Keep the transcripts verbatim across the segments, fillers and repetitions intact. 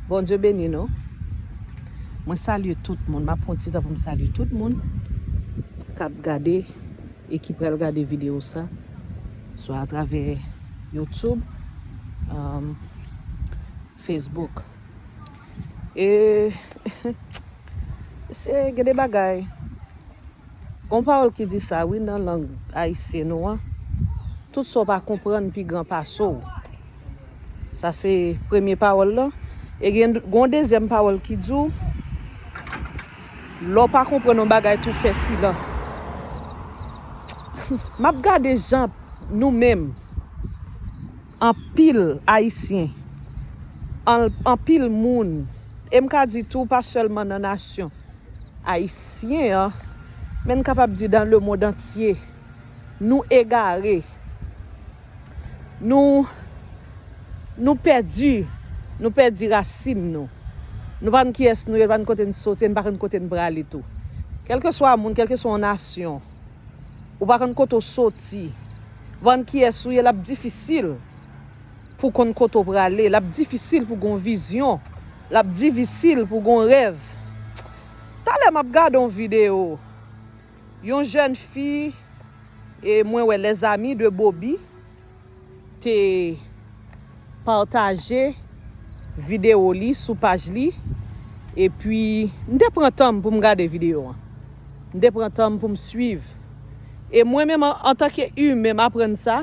Bondye beni nou. Mwen salye tout moun. M ap pran ti tan pou m salye tout moun k ap gade e ki pral gade videyo sa, swa atravè YouTube, um, Facebook. E se gen de bagay. Gon pawòl ki di sa, wi, nan lang ayisyen nou an. Tout sa w pa konprann pi gran pase w. Sa se premye pawòl lan. E gen gon dezyèm pawòl ki di w, lè w pa konprann yon bagay, tou fè silans. M ap gade jan nou menm, anpil Ayisyen, an-, anpil moun, e m ka di tou, pa sèlman nan nasyon ayisyen an, men n kapab di dans le monde entier, nou egare. Nou, nou pèdi, nou pèdi rasin nou. Nou pa konn kiyès nou ye, nou pa konn kote n soti, e n pa konn kote n prale tou. Kèlkeswa moun, kèlkeswa yon nasyon, ou pa konn kote w soti, ou pa konn kiyès ou ye, l ap difisil pou w konn kote w prale, l ap difisil pou w gen yon vizyon, l ap difisil pou w gen yon rèv. Talè m ap gade yon videyo, yon jèn fi, e mwen wè Les Amis de Bobby te pataje videyo li sou paj li, epi m te pran tan m pou m gade videyo an. M te pran tan m pou m swiv. E mwen menm, an, antanke imen, m aprann sa,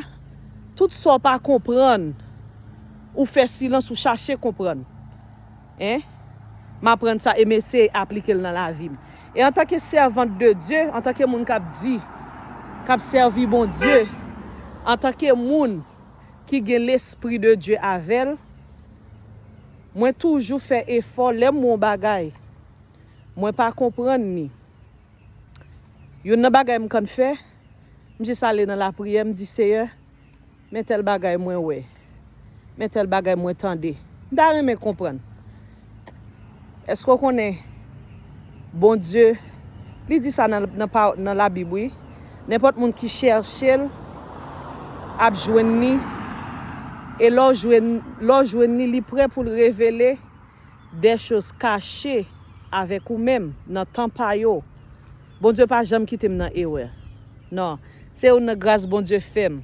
tout sa w pa konprann, ou fè silans, ou chache konprann. Hein? M aprann sa e m eseye aplike l nan lavi m. E antanke sèvant de Dye, antanke moun k ap di, k ap sèvi Bondye, antanke moun ki gen Lespri de Dye avè l, mwen toujou fè efò lè m wè yon bagay, mwen pa konprann ni. Youn nan bagay m konn fè, m jis ale nan lapriyè, m di, Seyè, men tèl bagay mwen wè, men tèl bagay mwen tande. M ta renmen konprann. Èske w konnen Bondye, li di sa nan, nan pa, nan Labib, wi. Nenpòt moun ki chèche l ap jwenn li. E lè w jwenn, lè w jwenn li, li prè pou l revele de choz kache avèk ou menm nan tan pa yo. Bondye pa janm kite m nan erè. Non, se youn nan gras Bondye fè m.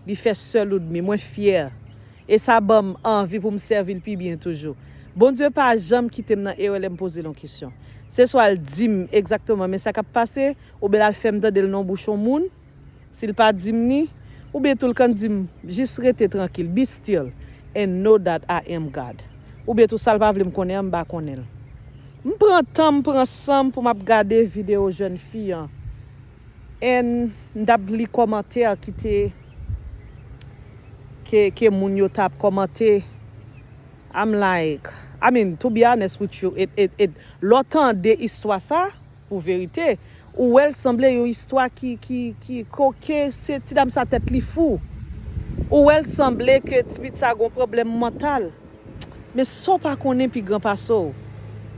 Li fè sèl ou dmi. Mwen fyè. E sa ban m anvi pou m sèvi l pi byen toujou. Bondye pa janm kite m nan erè lè m poze l yon kesyon. Se swa l di m egzakteman men sa k ap pase, oubyen l al fè m tande l nan bouch yon moun, si l pa di m ni, oubyen tou l konn di m, jis rete trankil, be still, and know that I am God. Oubyen tou sa l pa vle m konnen an, m pa konnen l. M pran tan, m pran san m pou m ap gade videyo jèn fi an. And m t ap li kòmantè ki te, ke, ke moun yo t ap kòmante. I'm like, I mean, to be honest with you, it, it, it, lè w tande istwa sa, pou verite, ou wè l sanble yon istwa ki, ki, ki koke, se ti dam sa tèt li fou. Ou wè l sanble ke ti pitit sa gon pwoblèm mantal. Men sa w pa konnen pi gran pase w.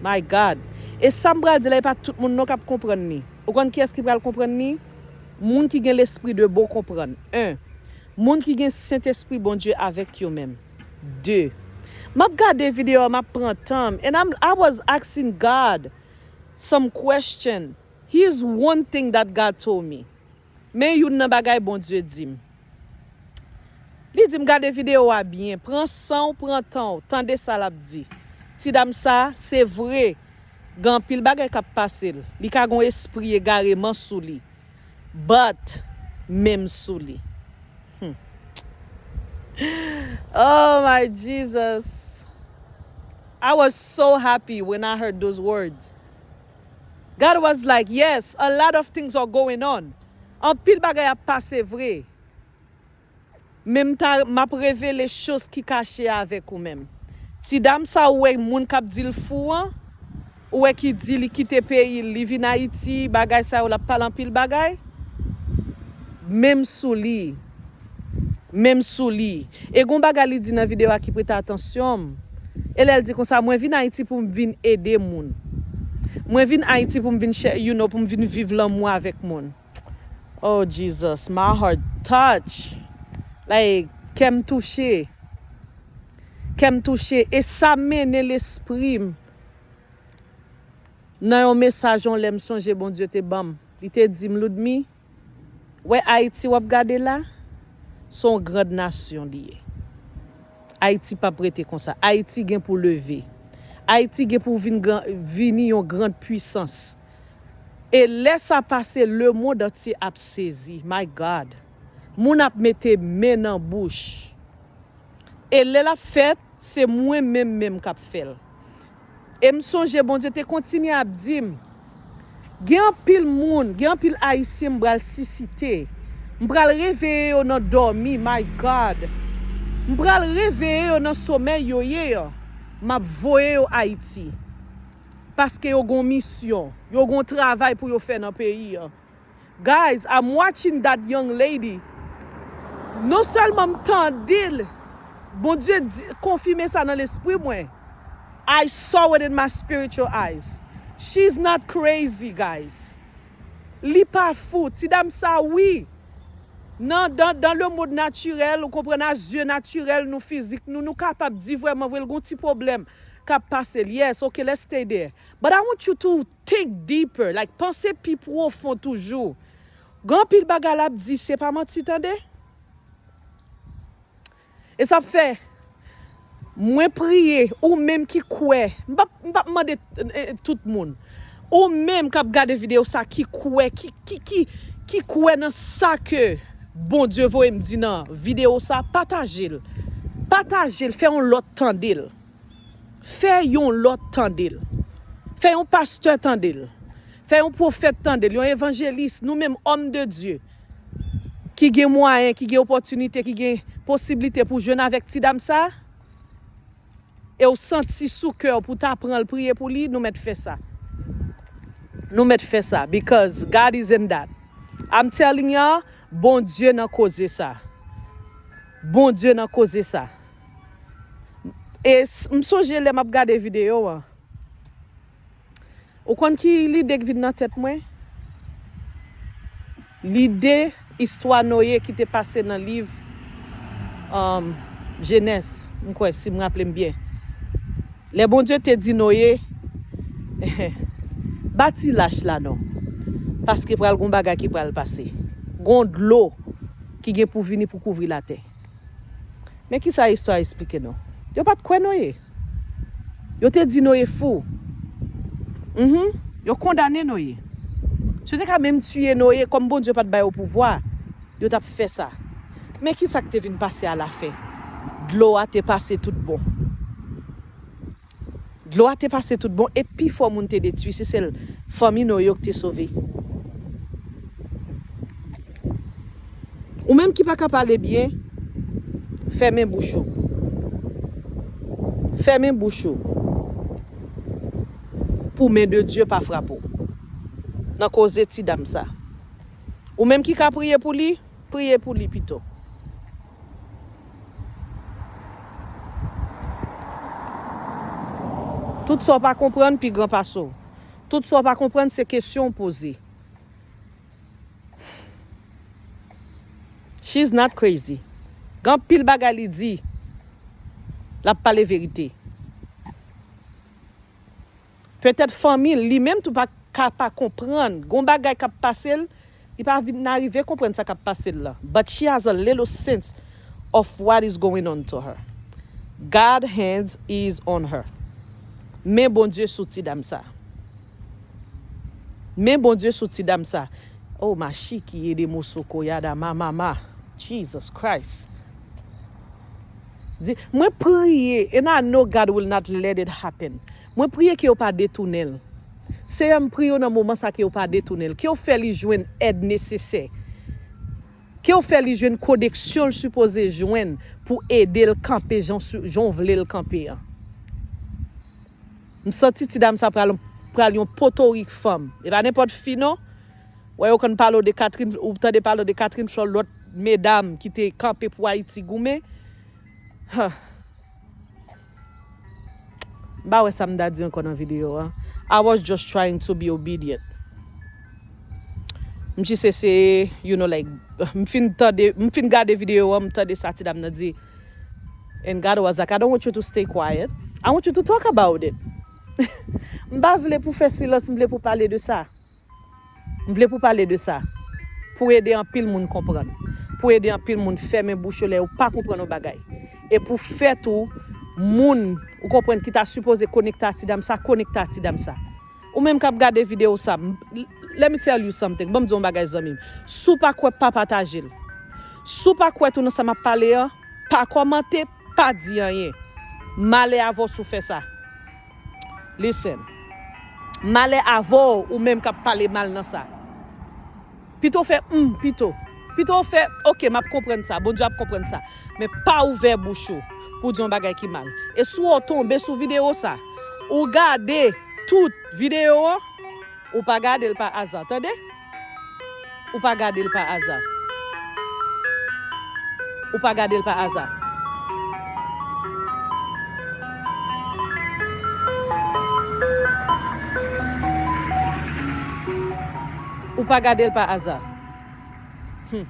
My God. E sa m pral di la, e pa tout moun non k ap konprann li. Ou konn kiyès ki pral konprann li? Moun ki gen lespri de bon konprann. En. Moun ki gen Sentespri Bondye avèk yo menm. De. M ap gade videyo a, m ap pran tan m. And I'm, I was asking God some question. Here's one thing that God told me. Men youn nan bagay Bondye di m. Li di m, gade videyo a byen, pran san w, pran tan w, tande sa l ap di. Ti dam sa, se vre, gen anpil bagay k ap pase l. Li ka gen yon espri egareman sou li. But, men m sou li. Hmm. Oh my Jesus. I was so happy when I heard those words. God was like, yes, a lot of things are going on. Anpil bagay ap pase vre. Men m ta, m ap revele choz ki kache avèk ou menm. Ti dam sa ou wè moun k ap di l fou an, ou wè ki di li kite peyi l, li vin Ayiti, bagay sa yo, l ap pale anpil bagay. Men m sou li. Men m sou li. E gon bagay li di nan videyo a ki prete atansyon m. E lè l di konsa, mwen vin Ayiti pou m vin ede moun. Mwen vin Ayiti pou m vin chè, you know, pou m vin viv lanmou avèk moun. Oh Jesus, my heart touch. Like, kè m touche. Kè m touche. E sa mennen lespri m nan yon mesaj yon lè m sonje Bondye te ban m. Li te di m, Ludmy, wè Ayiti w ap gade la, se yon grand nasyon li ye. Ayiti p ap rete konsa. Ayiti gen pou leve. Ayiti gen pou vin gran, vini yon grand pwisans. E lè sa pase, lemonn antye ap sezi. My God. Moun ap mete men nan bouch. E lè l ap fèt, se mwen menm menm k ap fè l. E m sonje Bondye te kontinye ap di m, gen anpil moun, gen anpil Ayisyen m pral sisite. M pral reveye yo nan dòmi, my God. M pral reveye yo nan somèy yo ye an. M ap voye yo Ayiti. Paske yo gon misyon, yo gon travay pou yo fè nan peyi an. Guys, I'm watching that young lady. Non sèlman m tande l, Bondye di, konfime sa nan lespri mwen. I saw it in my spiritual eyes. She's not crazy, guys. Li pa fou. Ti dam sa, wi. Nan, dans, dans le monde naturel, ou konprann, a zye natirèl nou, fizik nou, nou kapab di vrèman vre, l gon ti pwoblèm k ap pase l. Yes, okay, let's stay there. But I want you to think deeper, like, panse pi pwofon toujou. Gen anpil bagay l ap di, se pa manti, tande. E sa ap fè, mwen priye, ou menm ki kwè, m p ap, m p ap mande, eh, tout moun. Ou menm k ap gade videyo sa, ki kwè, ki, ki, ki, ki kwè nan sa ke Bondye voye m di nan videyo sa, pataje l. Pataje l, fè yon lòt tande l. Fè yon lòt tande l. Fè yon pastè tande l. Fè yon pwofèt tande l, yon evanjelis, nou menm, òm de Dye, ki gen mwayen, ki gen opòtinite, ki gen posiblite pou jwenn avèk ti dam sa, e w santi sou kè w pou ta pran l priye pou li, nou mèt fè sa. Nou mèt fè sa, because God is in that. I'm telling y'all, Bondye nan koze sa. Bondye nan koze sa. E s-, m sonje lè m ap gade videyo an. Ou konn ki lide k vin nan tèt mwen? Lide istwa Noye ki te pase nan liv, um, Jenès, m kwè, si m raple m byen. Lè Bondye te di Noye, bati lach la non. Paske pral gon bagay ki pral pase. Gon dlo ki gen pou vini pou kouvri latè. Men kisa istwa a esplike nou? Yo pa t kwè Noye. Yo te di Noye fou. Mhm. Yo kondane Noye. Si yo te ka menm tiye Noye, kòm Bondye pa t ba yo pouvwa, yo t ap fè sa. Men kisa k te vin pase alafen? Dlo a te pase tout bon. Dlo a te pase tout bon e pifò moun te detwi, se sèl fanmi Noye yo k te sove. Ou menm ki pa ka pale byen, fèmen bouch ou. Fèmen bouch ou. Pou men de Dye pa frape w. Nan koze ti dam sa. Ou menm ki ka priye pou li, priye pou li pito. Tout sa w pa konprann, pi gran pase w. Tout sa w pa konprann, se kesyon w poze. She's not crazy. Gen anpil bagay li di, l ap pale verite. Petèt fanmi l, li menm tou pa ka pa konprann. Gon bagay k ap pase l, li pa vin arive konprann sa k ap pase l lan. But she has a little sense of what is going on to her. God hands is on her. Men Bondye sou ti dam sa. Men Bondye sou ti dam sa. Oh, machiki ede moso koyada mamama. Jesus Christ. Di, mwen priye, and I know God will not let it happen. Mwen priye ke yo pa detounen l. Seyè, m priye w nan moman sa ke yo pa detounen l. Ke yo fè li jwenn èd nesesè. Ke yo fè li jwenn koneksyon l sipoze jwenn pou ede l kanpe jan w su-, jan w vle l kanpe an. M santi ti dam sa pral, pral yon potorik fanm. E pa nenpòt fi non. Wè yo konn pale w de Catherine, ou tande pale w de Catherine Flore, lòt medam ki te kanpe pou Ayiti goumen. Huh. M pa wè sa m ta di ankò nan videyo a. I was just trying to be obedient. M jis eseye, you know, like, m fin tande, m fin gade videyo a, m tande sa ti dam nan di. And God was like, "I don't want you to stay quiet. I want you to talk about it." M pa vle pou fè silans, m vle pou pale de sa. M vle pou pale de sa. Pou ede anpil moun konprann. Pou ede anpil moun fèmen bouch yo lè yo pa konprann yon bagay. E pou fè tou, moun, ou konprann, ki ta sipoze konekte a ti dam sa, konekte a ti dam sa. Ou menm k ap gade videyo sa, m- let me tell you something. Ban m di w yon bagay, zanmi m. Si w pa kwè, pa pataje l. Si w pa kwè tou nan sa m ap pale an, pa kòmante, pa di anyen. Malè avè w si w fè sa. Listen. Malè avè w, ou menm k ap pale mal nan sa. Pito w fè, hmm, pito. Pito w fè, oke, m ap konprann sa, Bondye ap konprann sa. Men pa ouvè bouch ou pou w di yon bagay ki mal. E si w tonbe sou videyo sa, ou gade tout videyo an, ou pa gade l pa aza, tande? Ou pa gade l pa aza. Ou pa gade l pa aza. Ou pa gade l pa aza. Hmm.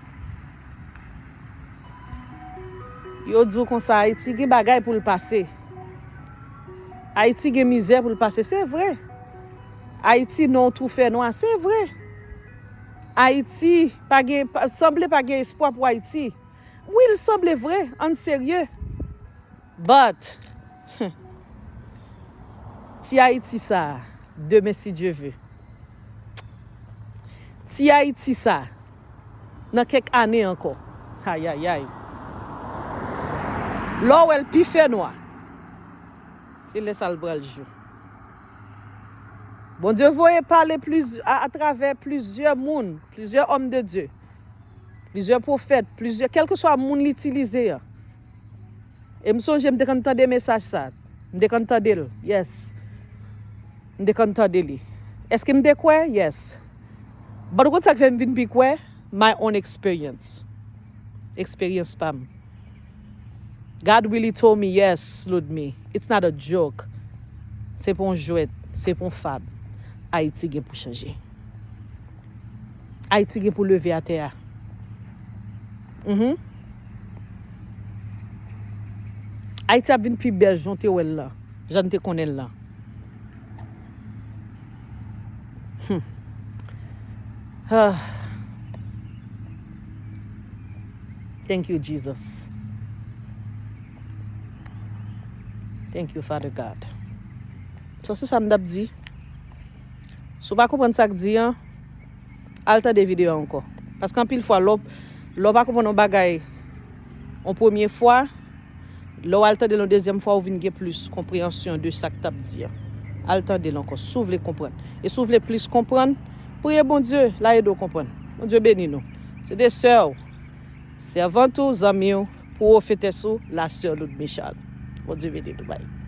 Yo di w konsa, Ayiti gen bagay pou l pase. Ayiti gen mizè pou l pase, se vre. Ayiti nan yon twou fènwa, se vre. Ayiti pa gen, pa- sanble pa gen espwa pou Ayiti. Wi, l sanble vre, ann serye. But, ti Ayiti sa a, demen si Dye ve. Ti Ayiti sa a, nan kèk ane ankò. Ayayay. Lè w wè l pi fènwa, se lè sa l pral jou. Bondye voye pale pliz- a- atravè plizyè moun, plizyè òm de Dye, plizyè pwofèt, plizyè, kèlkeswa moun l itilize an. E m sonje m te konn tande mesaj sa. M te konn tande l. Yes. M te konn tande li. Èske m te kwè? Yes. But ou konn sa k fè m vin pi kwè? My own experience. Eksperyans pa m. God really told me, yes, Ludmi, it's not a joke. Se pa yon jwèt, se pa yon fab. Ayiti gen pou chanje. Ayiti gen pou leve atè a. Mhm. Ayiti ap vin pi bèl jan w te wè l lan, jan n te konnen l lan. Hmm. Ah. Thank you, Jesus. Thank you, Father God. So, se sa m t ap di. Si w pa konprann sa k di an, al tande videyo a ankò. Paske anpil fwa, lè w, lè w pa konprann yon bagay yon premye fwa, lè w al tande l yon dezyèm fwa, ou vin gen plis konpreyansyon de sa k t ap di an. Al tande l ankò, si w vle konprann. E si w vle plis konprann, priye Bondye, l a ede w konprann. Bondye beni nou. Se de sè w, sèvant ou, zanmi w, pwofetès ou, la sè Ludmi Charles. Bondye beni nou, bye.